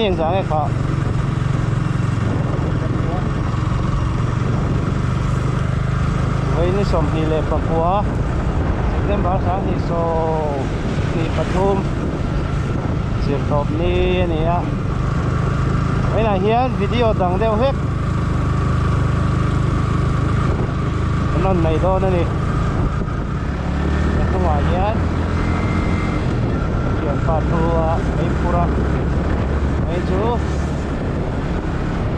engzah nge khah Vawiin 29 September 2023 zirtawp ni a ni a vawiinah hian video dang deuh hlek an rawn nei dawn a ni a hnungah hian thianpa thu a ei phur a hei chu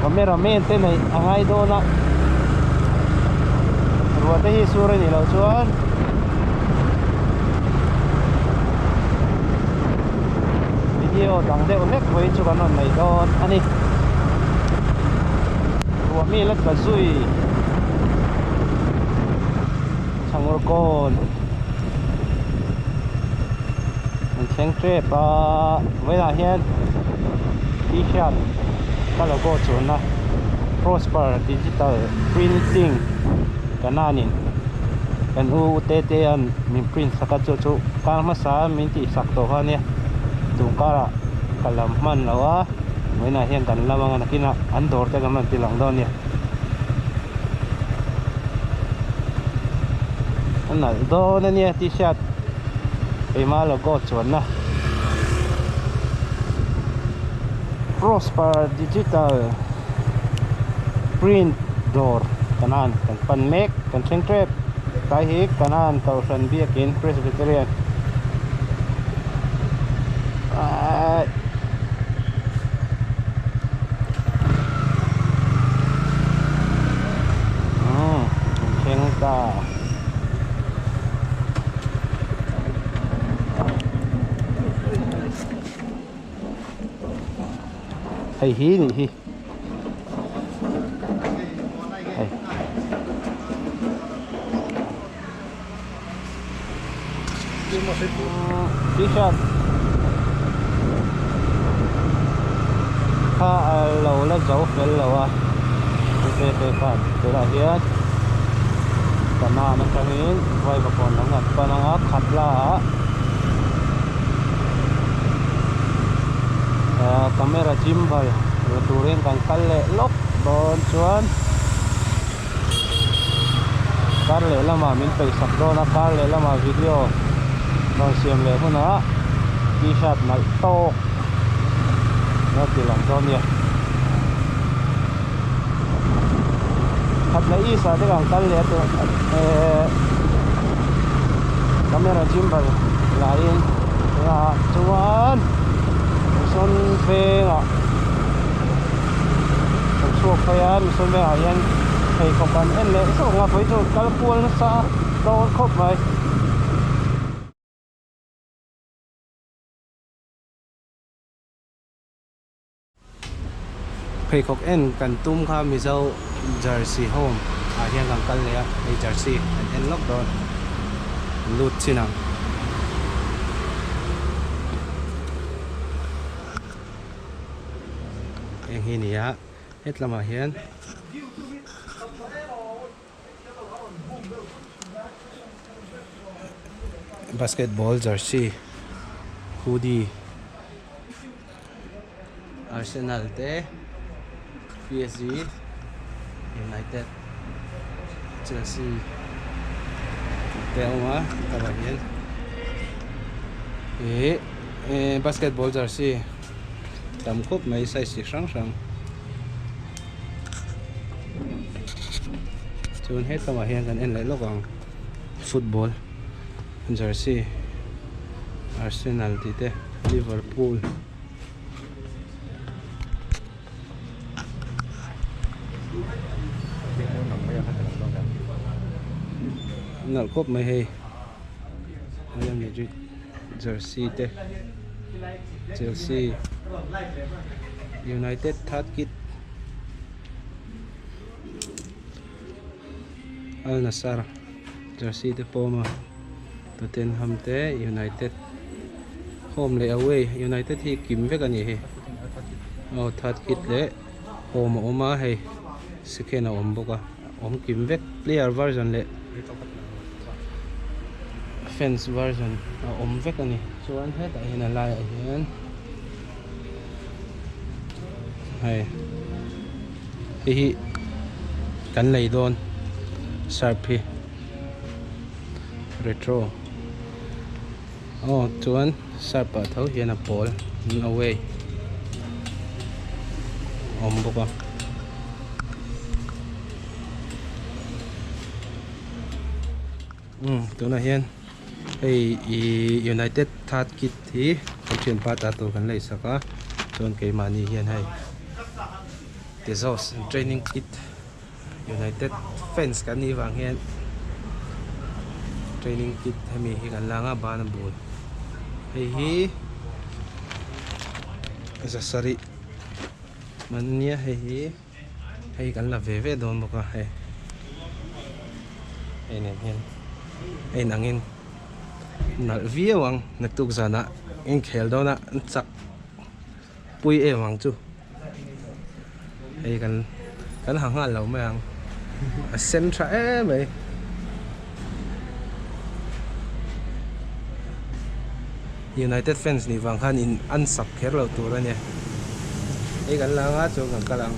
camera man te neih a ngai dawn a ruah te hi sur a nih loh chuan video dang deuh hlek vawi chu kan rawn nei dawn a ni ruah mi la tla zui Chhangur kawn an thleng tep a vawiinah hian t-shirt ka logo chuanna Prosper Digital Printing Kanan in kan u u te te an min print sak a chu chu kar hmasa min tih sak tawh kha ania tun karah ka lam hman lo a vawiinah hian kan lam anga nakinah an dawr te kan rawn ti lang dawn a nia. A nalh dawn a nia t-shirt keimah logo chuanna Prosper Digital Print dawr kanan kan pan mek kan thleng tep tlai hi kanan kohhran biakin Presbyterian ahh. Umm an thleng ta hei hi nih hi hei T-shirt kha a lo la zo fel lo a te te khan tunah hian kanan atangin vaivakawn lam an pan anga khat la ah ah camera gimbal la turin kan kal leh lawk dawn chuan. Kar leh lamah min peih sak dawn a kar leh lamah video rawn siam leh hunah t-shirt nalh tawk a ti lang dawn nia khat leh isa te kan kal leh a eh camera gimbal laiin tunah chuan sawn vengah. Kan chhuak phei a mihring vengah hian pheikhawk an en leh zauh ang a vawi chu kal kual nasa a dawn khawp mai. Pheikhawk en kan tum kha Mizo jersey home ah hian kan kal leh a hei jersey kan en lawk dawn lut chin ang. Heng hi nia hetlamah hian basketball jersey hoodie Arsenal te P_S_G United Chelsea te a awm a hetlamah hian ih Eh basketball jersey tam khawp mai size chi hrang hrang chuan hetlangah hian kan en leh lawk ang football jersey Arsenal tih te Liverpool nalh khawp mai hei Real Madrid. Jersey te Chelsea United third kit Al Nassr jersey te pawh a awm a Tottenham te United home leh away United hi kim vek a ni hei aw third kit leh home a awm a hei second a awm bawk a awm kim vek player version leh. Fans version a awm vek a ni chuan hetah hian a laiah hian. Hei hei hi kan lei dawn sharp hi retro aw chuan sharp ah tho hian a pawl away a awm bawk a. Umm tunah hian hei ih united third kit hi kan thianpa ta tur kan lei sak a chuan keimahni hian hei tezos training kit united fans kan nih vang hian training kit hemi hi kan la ang a ban a bul hei hi zasarih man ania hei hi. Hei kan la ve ve dawn bawk a hei hei nen hian a inangin nalh viau ang naktuk zanah inkhel dawn a an chak pui em ang chu hei kan kan ha nghal lo mai ang a sen tha em mai. United fans nih vang khan in an sak kher lo tur a nia hei kan la anga chuan kan kal ang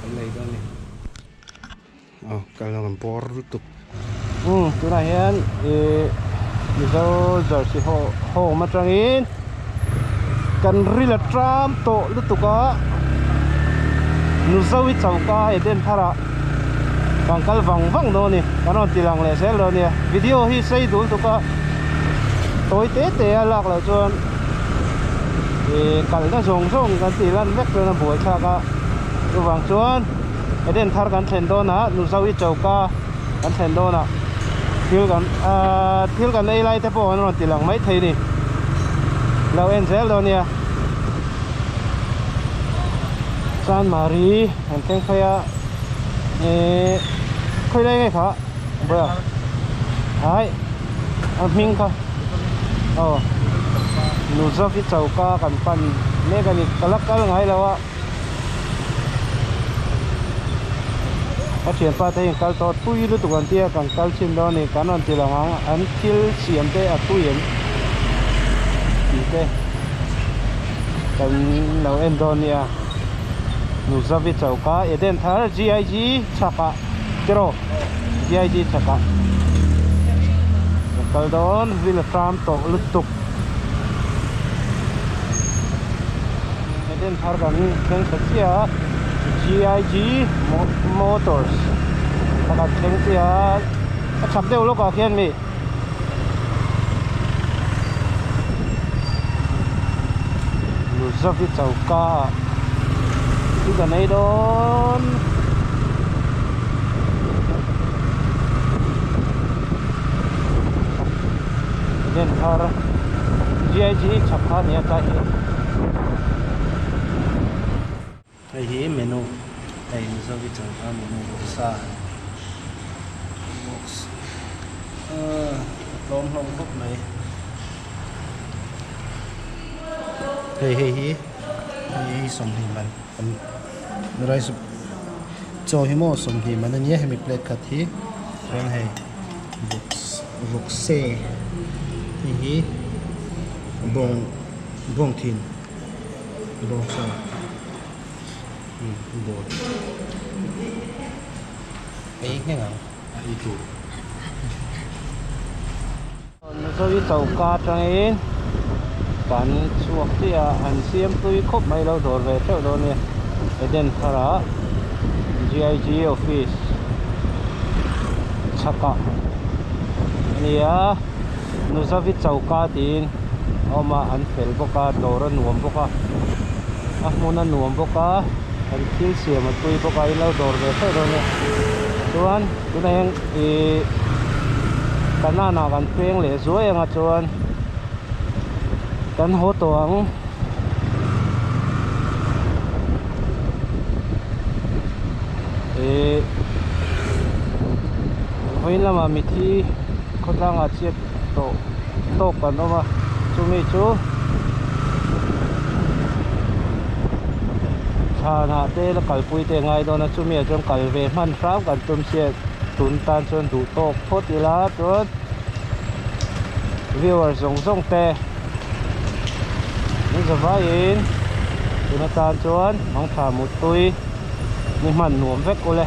kan lei dawn a ni aw kal ang kan bawr lutuk umm tunah hian ihh mizo jersey ho home atangin kan ril a tram tawh lutuk a Nuzovi choka Eden tharah kan kal vang vang dawn a ni kan rawn ti lang leh zel dawn a nia video hi sei dul tuk a tawi te te a lak loh chuan ih kalna zawng zawng kan tih lan vek chuan a buai thlak a chuvang chuan Eden thar kan thlen dawn a Nuzovi choka kan thlen dawn a thil kan ahh thil kan ei lai te pawh an rawn ti lang mai thei a ni lo en zel dawn nia Chanmari an thleng phei a ihh khawi lai nge kha bawih a hai a hming kha aw Nuzovi choka kan pan mek a ni ka la kal ngai lo a. A thianpa te hian kal tawh tui lutuk an tia kan kal chhin dawn a ni kan rawn ti lang ang an thil siam te a tui em tih te kan lo en dawn nia Nuzavi choka Eden thar GIG chhakah tiraw GIG chhakah kan kal dawn villa tram tawh lutuk. Eden thar kan thleng thla chiah a GIG Motors a kan thleng chiah a a chak deuh lawk ah khian mi Nuzavi choka ah thil kan ei dawn. Eden thar GIG chhak kha a ni a tlai hi hei hi menu hei mizovi chawlhkar menu sa box ahh a tlawm hlawm khawp mai hei hei hi hei sawmhnih man rice chaw hi maw sawmhnih man a nia hemi plate khat hi chuan hei vawkse hei hi bawng bawng thin bawng sa bawl ei ngheng ang a ei tur. Mizovi choka atangin kan chhuak chiah a an siam tui khawp mai lo dawr ve theuh dawn nia Eden tharah GIG office chhakah a ni a Nuzavi choka tiin a awm a an fel bawk a dawr a nuam bawk a a hmun a nuam bawk a an thil siam a tui bawk a in lo dawr ve theuh dawn nia chuan tunah hian ihh kanan ah kan peng leh zuai anga chuan kan haw tawh ang. Ihh vawiin lamah mithi khawtlangah chhiat tawh tawk kan awm a chumi chu thlanah te la kalpui te a ngai dawn a chumi ah chuan kal ve hman hram kan tum sia tun tan chuan duh tawk phawt ila chuan viewer zawng zawng te an zavaiin. Tun atan chuan mangtha muttui ni hman nuam vek ule.